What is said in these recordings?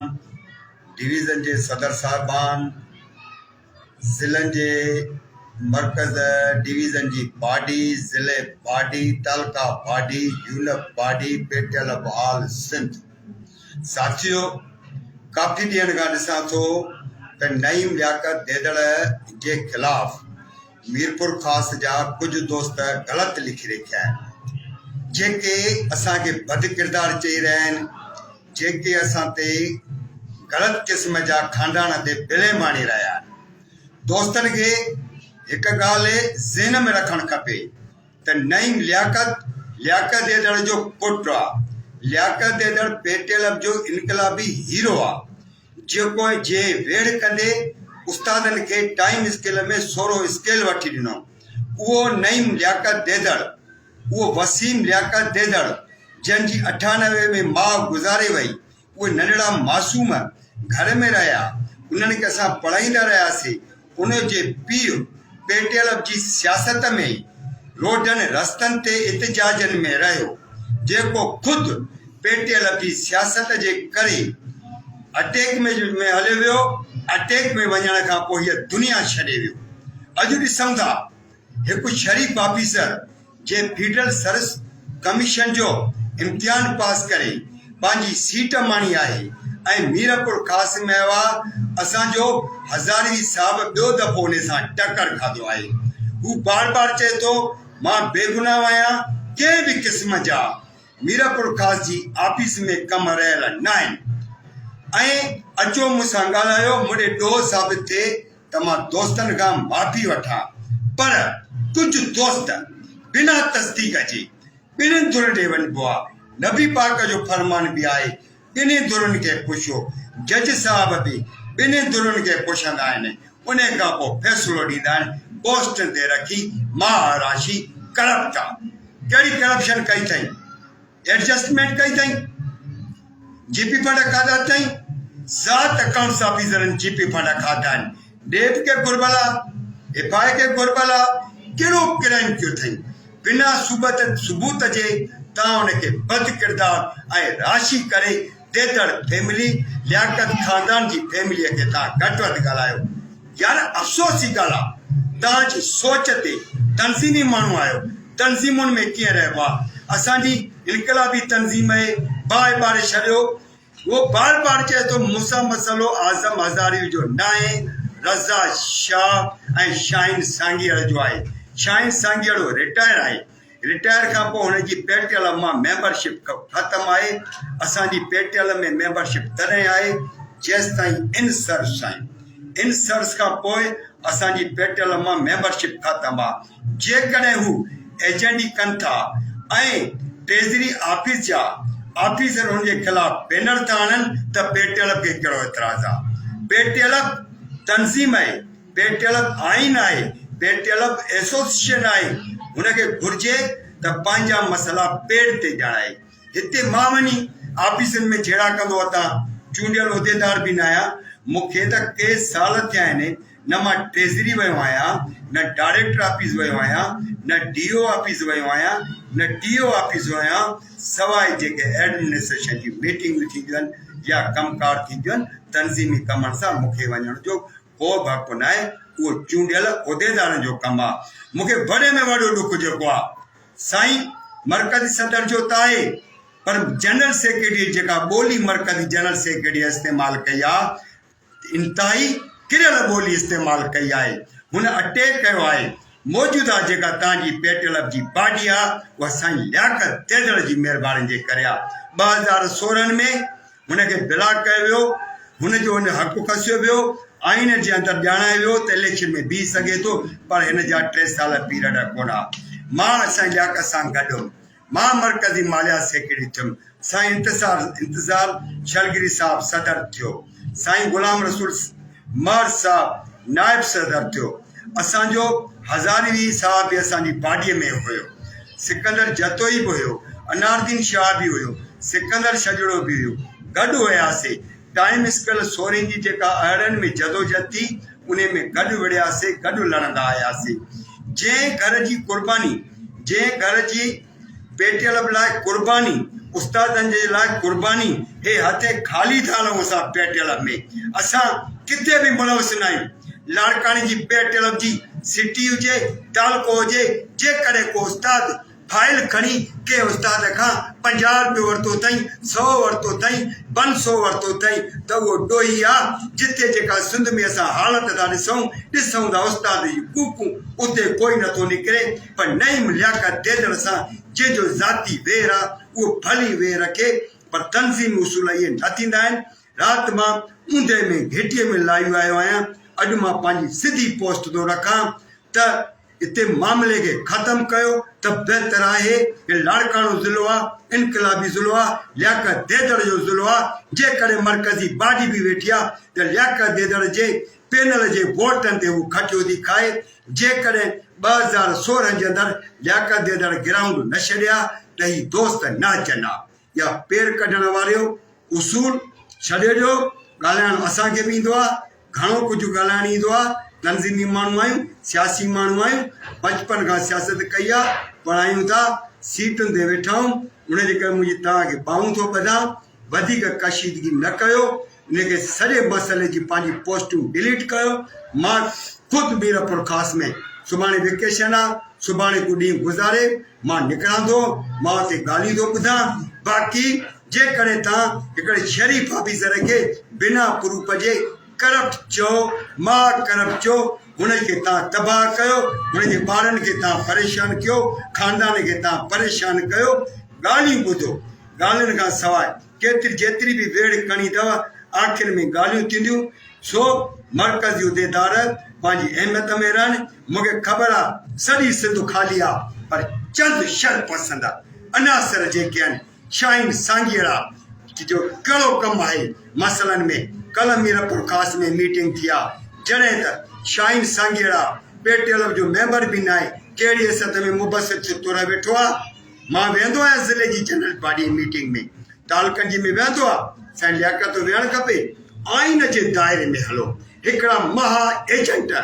Division جي صدر صاحبان، ضلعن جي مرڪز ڊويزن جي باڊي، ضلعي باڊي، تعلقه باڊي، يونپ باڊي، پيٽيل آف آل سنڌ. ساٿيو ڪافي ڏينهن کان ڏسان ٿو ته نعيم لياقت ديدڙ جي خلاف ميرپورخاص جا ڪجهه دوست غلط لکي رکيا آهن جيڪي اسان کي بد ڪردار چئي رهيا آهن جيڪي اسان تي غلط قسم جا خاندان تي بليم آڻي رهيا آهن. دوستن کي هڪ ڳالهه ذهن ۾ رکڻ کپي ته نعيم لياقت، لياقت ايدڙ جو پٽ آ. لياقت ايدڙ پيٽيلب جو انقلابي هيرو آ. جيڪو جنهن ويڙهه ڪندي استادن کي ٽائيم اسڪيل ۾ سورو اسڪيل وٺي ڏنو. اهو نعيم لياقت ديدڙ اهو وسيم لياقت ديدڙ جنهن جي 98 ۾ ماء گذاري وئي، اهي ننڍڙا معصوم گهر ۾ رهيا، انهن کي اسان پڙهائيندا رهياسين، ان جي پيء پيٽيلب جي سياست ۾ ئي روڊن رستن تي احتجاجن ۾ رهيو، جيڪو خود پيٽيلب جي سياست جي ڪري اٽيڪ ۾ هليو ويو، اٽيڪ ۾ وڃڻ کان پوء هيء دنيا ڇڏي ويو. اڄ ڏسون ٿا هڪ شريف آفيسر جنهن فيڊرل سروس ڪميشن جو امتحان پاس ڪري پنهنجي سيٽ ماڻي آهي ۽ ميرپور خاص ۾ اها اسان جو هزاروي صاحب ٻيو دفعو ان سان ٽڪر کاڌو آهي. هو بار بار چئي ٿو مان بيگناهه آهيان ڪنهن به قسم جا ميرپور خاص جي آفيس ۾ ڪم رهيل ناهن ۽ اچو مون سان ڳالهايو مون ڏي ڏوهه ثابت ٿئي ته مان دوستن کان معافي وٺان پر ڪجهه دوست بنا تصديق جي ٻنهين ڌرين ڏي وڃبو آ نبي پاڪ جو فرمان به آهي ٻنهين ڌرين کي پڇو جج صاحب به ٻنهين ڌرين کي پڇندا آهن انهي کان پوء فيصلو ڏيندا آهن پوسٽن تي رکي ماهه راشي ڪرپٽ آ ڪهڙي ڪرپشن ڪئي اٿئي ايڊجسٽمينٽ ڪئي اٿئي جي پي فنڊ کاڌا اٿئي ذات اڪائونٽس آفيسرن جي پي فنڊ کاڌا آهن ڊيپ کي گهربل آ ايف I کي گهربل آ ڪهڙو ڪرائيم ڪيو اٿئي بنا ثبوت ثبوت جي تان ان کي بد ڪردار ۽ راشي ڪري ديدڙ فيملي لياقت خاندان جي فيملي کي تان گهٽ وڌ ڳالهايو يار افسوس جي ڳالهه آ توهان جي سوچ تي تنظيمي ماڻهو آهيو تنظيمن ۾ ڪيئن رهبو آ اسان جي انقلابي تنظيم اهي باهه ٻاري ڇڏيو هو بار بار چئي ٿو مون سان مسئلو اعظم هزاري جو ناهي رضا شاهه ۽ شاهين سانگيئڙ جو آهي شاهين سانگيئڙو رٽائر آهي رٽائر کان پوء هن جي پي ٽي ايل مان ميمبرشپ ختم آهي، اسان جي پي ٽي ايل ۾ ميمبرشپ تڏهن آهي جيستائين ان سروس آهيون، ان سروس کان پوء اسان جي پي ٽي ايل مان ميمبرشپ ختم آهي، جيڪڏهن هو ايجنڊي ڪن ٿا ۽ ٽريزري آفيس جا آفيسر هن جي خلاف بينر ٿا هڻن ته پي ٽي ايل کي ڪهڙو اعتراض آهي، پي ٽي ايل تنظيم آهي. پيٽيلپ آئين آهي، پيٽيلپ ايسوسيئيشن آهي، هن کي گهرجي ته پنهنجا مسئلا پيڊ تي ڄاڻائي. هتي مان وڃي آفيسن ۾ جهيڙا ڪندو وتان، چونڊيل عهديدار به ناهيان، مون کي ته ڪي سال ٿيا آهن، نه مان ٽريزري ويو آهيان، نه ڊائريڪٽر آفيس ويو آهيان، نه ڊي او آفيس ويو آهيان، نه ٽي او آفيس ويو آهيان، سواء جيڪي ايڊمنسٽريشن جون ميٽنگون ٿينديون آهن يا ڪم ڪار ٿينديون آهن، تنظيمي ڪمن سان مون کي وڃڻ جو ڪو به حق ناهي، اهو چونڊيل عهديدارن جو ڪم آ. مون کي وڏي ۾ وڏو ڏک جيڪو آ سائين مرڪزي صدر جو ته آهي پر جنرل سيڪريٽري جيڪا ٻولي مرڪزي جنرل سيڪريٽري استعمال ڪئي آ انتهائي ڪريل ٻولي استعمال ڪئي آهي هن اٽيڪ ڪيو آهي موجوده جيڪا تان جي پيٽلب جي باڊي آ اها سائين لياقت تيدڙ جي مهرباني جي ڪري آ 2016 ۾ هن کي بلاڪ ڪيو ويو، هن جو ان حق کسيو ويو، آئين جي اندر ڄاڻايو ويو ته اليڪشن ۾ بيهي سگهي ٿو پر هن جا ٽي سال پيريڊ ڪونه ها. مان سائين لياقت سان گڏ هيم. مان مرڪزي ماليات سيڪريٽري ٿيم. سائين انتصار انتظار شلگري صاحب صدر ٿيو. سائين غلام رسول مهر صاحب نائب صدر ٿيو. اسان جو هزاروي صاحب به اسان جي باڊيء ۾ هيو. سڪندر جتوئي به هيو. اناردين شاهه به هيو. سڪندر شجڙو به هيو. گڏ هياسي. ٽائيم اسڪل سورهين جي جيڪا اهڙن ۾ جدوجھد ٿي، انهي ۾ گڏ وڙهياسي، گڏ لڙندا آياسي. جنهن گهر جي قرباني، جنهن گهر جي. پيٽيلب لاء قرباني، استادن جي لاء قرباني، هي هٿين خالي ٿا هلون اسان پيٽيلب ۾، اسان ڪٿي به ملوث نه آهيون، لاڙڪاڻي جي پيٽيلب جي سٽي هجي، تعلقو هجي، جيڪڏهن ڪو استاد فائل کڻي ڪنهن استاد کان 50 روپيو ورتو اٿائين، سئو ورتو اٿائين، پنج سئو ورتو اٿائين ته اهو ڏوهي آ، جتي جيڪا سنڌ ۾ اسان حالت ٿا ڏسون، ڏسون ٿا استاد جون ڪوڪون اتي ڪوئي نٿو نڪري پر نعيم لياقت ديدڙ سان جنهن جو ذاتي وير آ اهو ڀلي وير رکي پر تنظيمي اصول اهي نه ٿيندا آهن، رات مان اوندهه ۾ گهٽيء ۾ لائيو آيو آهيان، اڄ مان پنهنجي سڌي پوسٽ ٿو رکان ته. اتي معاملي کي ختم ڪيو ته بهتر آهي، هي لاڙڪاڻو ضلعو آ، انقلابي ضلعو آ، لياقت ديدڙ جو ضلعو آ، جيڪڏهن مرڪزي باڊي به ويٺي آ ته لياقت ديدڙ جي پينل جي ووٽن تي هو کٽيو ٿي کائي، جيڪڏهن 2016 جي اندر لياقت ديدڙ گرائونڊ نه ڇڏي ها ته هي دوست نه اچن ها، يا پير ڪڍڻ واريو اصول ڇڏي ڏيو، ڳالهائڻ اسان کي به ايندو آ، گهڻو ڪجهه ڳالهائڻ ايندو آ، تنظيمي ماڻهو آهيون، سياسي ماڻهو آهيون، بچپن کان سياست ڪئي آ، پڙهايون ٿا، سيٽن تي ويٺا آهيون، ان جي ڪري منهنجي توهان کي ٻانهون ٿو ٻڌان، وڌيڪ ڪشيدگي نه ڪيو، ان کي سڄي مسئلي جي پنهنجي پوسٽون ڊليٽ ڪيو، مان خود ميرپورخاص ۾ سڀاڻي ويڪيشن آ، سڀاڻي ڪو ڏينهن گذاري مان نڪران ٿو، مان اتي ڳالهيون ٿو ٻڌان، باقي جيڪڏهن توهان هڪڙي شريف آفيسر کي بنا پروف جي ڪرپٽ چئو، مها ڪرپٽ چئو، هن کي توهان تباهه ڪيو، هن جي ٻارن کي توهان پريشان ڪيو، خاندان کي توهان پريشان ڪيو، ڳالهيون ٻڌو، ڳالهين کان سواء ڪيتري جيتري به ويڙهه ڪرڻي اٿو، آخر ۾ ڳالهيون ٿينديون، سو مرڪزي عهديدار پنهنجي اهميت ۾ رهن، مون کي خبر آ سڄي سنڌ خالي آ پر چند شر پسند عناصر جيڪي آهن شاهين سانگيئڙا جو ڪهڙو ڪم آهي مسئلن ۾ ڪلهه ميرپورخاص ۾ ميٽنگ ٿي آ جڏهن ته شاهين سانگيئڙا پي ٽي ايل جو ميمبر به ناهي ڪهڙي حيثيت ۾ مبصر طور ويٺو آ مان ويهندو آهيان ضلعي جي جنرل باڊي ميٽنگ ۾ تعلقن جي ۾ ويهندو آ سائين لياقت ويهڻ کپي آئين جي دائري ۾ هلو هڪڙا مها ايجنٽ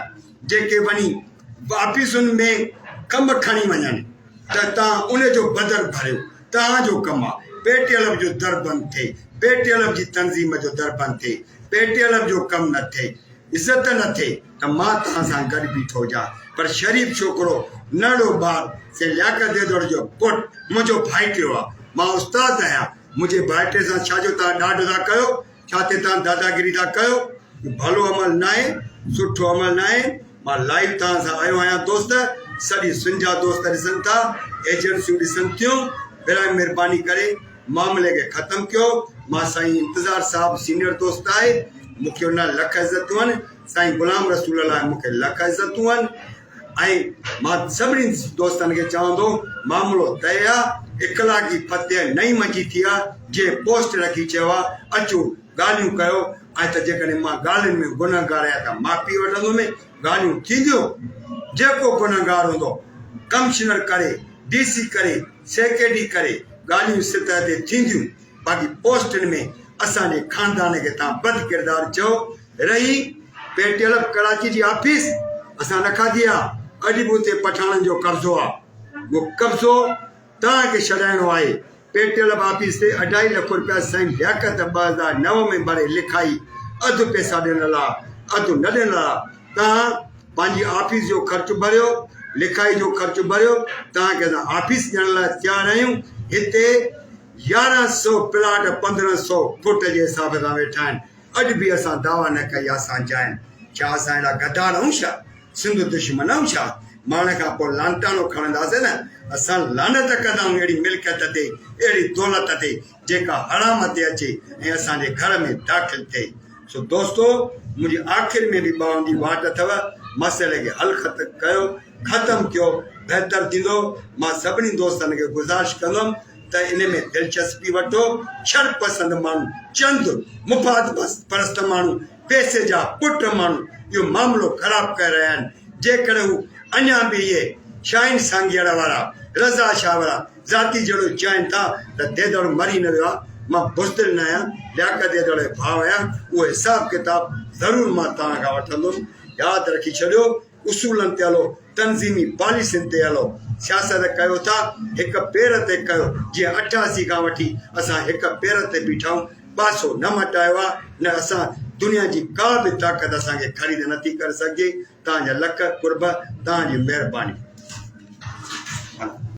جيڪي وڃي آفيسن ۾ ڪم کڻي وڃن ته توهان ان جو بدر ڀريو توهان جو ڪم آ پي ٽي ايل جو در بند ٿئي پي ٽي ايل جي تنظيم جو در بند ٿئي پي ٽي ايل جو ڪم نه ٿئي عزت نه ٿئي ته مان توهان سان گڏ بيٺو هجان پر شريف ڇوڪرو ننڍڙو ٻار سي لياقت ديدڙ جو پٽ منهنجو ڀائٽيو آ مان استاد آهيان منهنجي ڀائٽي سان ڇا جو توهان ڏاڍ ٿا ڪيو ڇا تي توهان داداگيري ٿا ڪيو اهو ڀلو عمل ناهي سٺو عمل ناهي مان لائيو توهان سان آيو آهيان دوست سڄي سنڌ جا دوست ڏسن ٿا ايجنسيون ڏسن ٿيون برائي مهرباني ڪري معاملي کي ختم ڪيو مان سائين انتظار صاحب سينئر دوست آهي مون کي ان لاء لک عزتون آهن سائين غلام رسول لاء مون کي لک عزتون آهن ۽ مان سڀني دوستن کي چوان ٿو معاملو طئي آ اخلاقي فتح نئين منجي ٿي آ جنهن پوسٽ رکي چيو آ اچو ڳالهيون ڪيو ۽ ته جيڪڏهن مان ڳالهين ۾ گنهگار آهيان ته معافي وٺندم ڳالهيون ٿينديون جيڪو گنهگار هوندو ڪمشنر ڪري ڊي سي ڪري سيڪريٽري ڪري ڳالهيون سطح تي ٿينديون باقي پوسٽن ۾ اسان جي خاندان کي تان بد ڪردار چئو رهي پيٽيل ڪراچي جي آفيس اسان نه کاڌي آ اڄ به اتي پٺاڻن جو قبضو آ اهو قبضو توهان کي ڇڏائڻو آهي پيٽيل آفيس تي اڍائي لک روپيا سائين لياقت 2009 ۾ ڀري لکائي اڌ پيسا ڏنل آ اڌ نه ڏنل آ توهان پنهنجي آفيس جو خرچ ڀريو لکائي جو خرچ ڀريو توهان کي اسان آفيس ڏيڻ لاء تيار آهيون هتي 1100 پلاٽ 1500 فوٽ جي حساب سان ويٺا آهن اڄ به اسان دعويٰ نه ڪئي آ اسان جا آهن. ڇا اسان اهڙا غدار آهيون ڇا؟ سنڌ دشمن آهيون ڇا؟ ماڻ کان پوء لانٽاڻو کڻنداسين نه؟ اسان لعنت ڪندا آهيون اهڙي ملڪيت تي، اهڙي دولت تي جيڪا حرام تي اچي ۽ اسان جي گهر ۾ داخل ٿئي. سو دوستو منهنجي آخر ۾ به ٻانهن جي واٽ اٿو، مسئلي کي حل ڪيو، ختم ڪيو، بهتر ٿيندو. مان سڀني دوستن کي گذارش ڪندم ته ان ۾ دلچسپي وٺو، شر پسند ماڻهو، چند مفاد پرست ماڻهو، پئسي جا پٽ ماڻهو اهو معاملو خراب ڪري رهيا آهن، جيڪڏهن هو اڃا به اهي شاهين سانگيئڙا وارا، رضا شاهه وارا ذاتي جهيڙو چاهين ٿا ته ديدڙ مري نه ويو آهي، مان بزدل نه آهيان، لياقت ديدڙ جو ڀاء آهيان، اهو حساب ڪتاب ضرور مان توهان کان وٺندس، ياد رکي ڇڏيو. اصولن تي هلو، تنظيمي پاليسين تي هلو. سياست ڪيو ٿا هڪ پير تي ڪيو جيئن 88 کان وٺي اسان هڪ پير تي بيٺا آهيون پاسو نه مٽايو آهي نه اسان دنيا جي ڪا به طاقت اسان کي خريد نٿي ڪري سگهجي. توهان جا لک قرب توهان جي مهرباني.